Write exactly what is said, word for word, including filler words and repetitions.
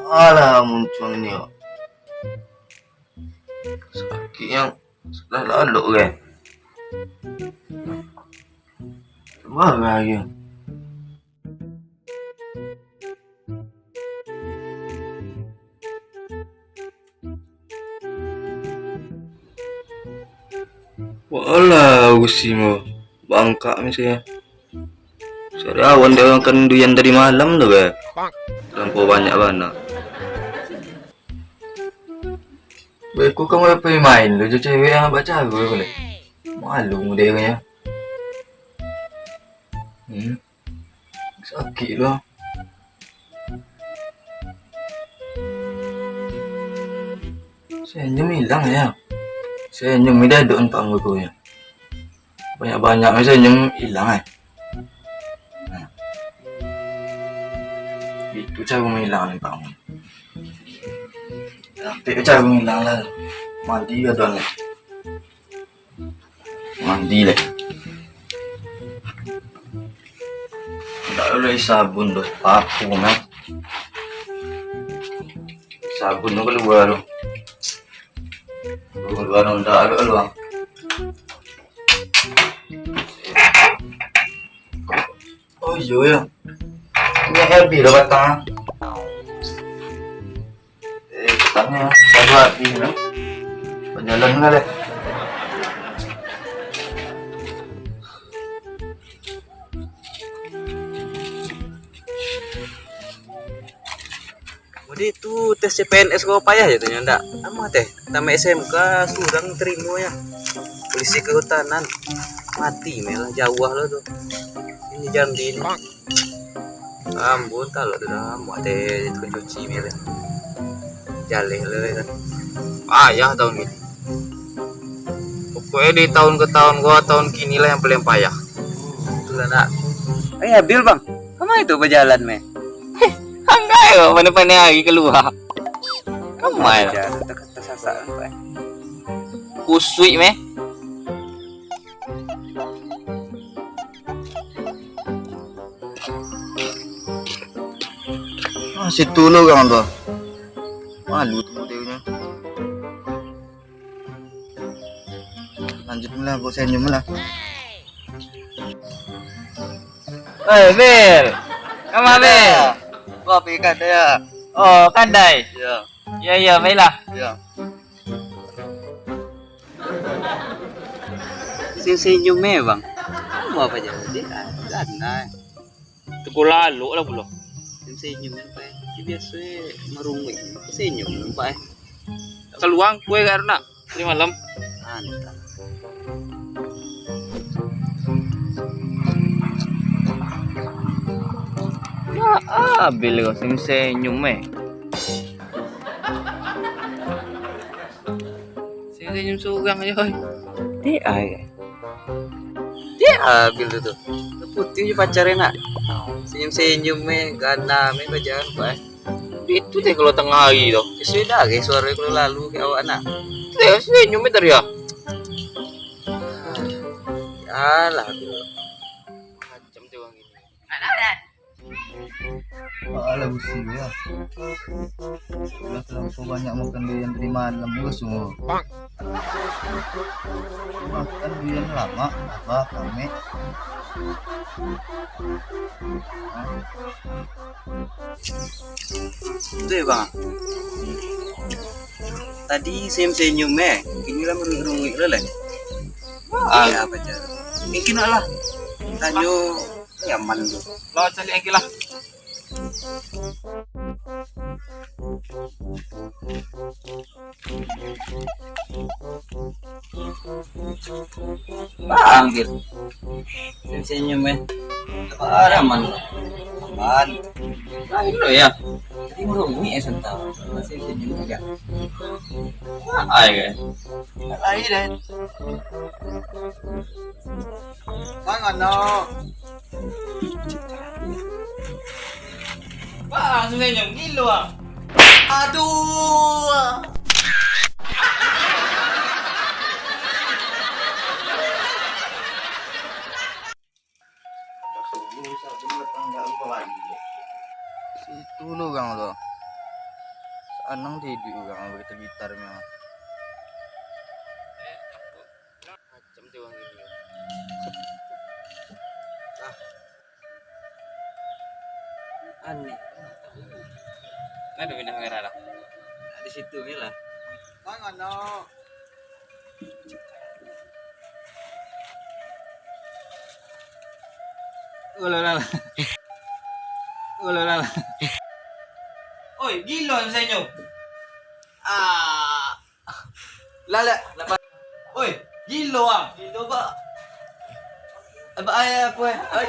Alah, muncuang ni, oh. Sakik yang sudah lalok, kan? Marah ya. Walah, usi mo bangkak misalnya. Sari awan dia orang kan duyan tadi malam tu, be. Lampau banyak bana. Beko kamu pai main tu jo cewek yang baca gue boleh. Malu dia kayaknya. Hmm. Sakik lah. Senyum hilang ya. Senyum ni dah duduk entah muka ya. Banyak-banyak ni senyum hilang eh. Nah. Itu cara menghilang ni kamu. Tapi cara menghilang lah. Mandi ke doang ni. Mandi leh. Ndak ado lai sabun doh, parfum eh. Sabun tu kalua tu. Kalua tu ndak ado kalua. Oh iyo yo. Ini habis dah batang. Eh, batangnya baru habis lah. Bajalan lah deh. Jadi tu tes C P N S ko payah je tu nyo ndak? Amuah teh, tamat S M K surang tarimo ya. Polisi kehutanan. Mati meh lah, jauah lah tu. Ini Jambi ni. Ambun talok tu dah, amuah teh itu cuci meh lah. Jaleh lah kan. Payah tahun kini. Pokoknya di tahun ke tahun gua, tahun kini lah yang paling payah. Itulah nak. Eh, Abil bang, kama itu bajalan meh? Anggai kok, pandai-pandai hari kalua. Kamai lah. Jalan tak tersasak nampak eh. Kusuik meh. Ah, situ lo urang tu. Malu tu modelnyo. Lanjut lah, buat senyum lah. Oi, Bil. Kama, Bil? Gua pi kadai ya. Oh, kadai. Ya. Ya, ya, baiklah. Ya. Senyum-senyum eh, Bang. Mau apa jadi? Ah, santai. Tegur lalok lah pulo. Senyum-senyum nampak eh. Dia biaso eh marunguik. Senyum nampak eh. Kaluang kue kat nak. Tadi malam. Antah. Ya, Abil kau senyum-senyum eh. Senyum-senyum surang je, oi. Ti ai. Ti Abil tu, tu. Tu putih je pacar nak. Senyum-senyum eh, gana eh, bajalan, Pak, eh. Itu teh kalau tengah hari tu. Sudah ke suara kalau lalu ke awak nak. Tu teh senyum eh tadi ah. Alah, Abil. Macam tu orang gini. Alah, usi ya. Sudah terlalu banyak makan durian dari malam juga semua. Makan durian lama, apa, kami? Hah? Betul ya, Bang? Tadi senyum-senyum, eh. Kini lah merunguik-runguik lah, lah. Ah, iya, apa cara? Mungkin lah. Tanyo nyaman tu. Lo cari lagi lah. Bang, Gil. Senyum, eh. Apa aman? Aman. Lain lo ya. Jadi merunguik eh, santai. Masih senyum aja. Ai, kan? Lain, eh. Bang, ano. Bang, senyum gilo, ah. Aduh. Situ lo urang tu. Sanang tiduik urang bagitar-gitar memang. Macam tu urang gini. Ah. Aneh. Kenapa pindah kamera lah? Nah, di situ ni lah. Bang, ano. Ulala. Ulala. Oi, gilo senyum. Ah. Lah, lah, lah. Oi, gilo ah. Gilo, Pak. Abang ayah apa, eh? Oi.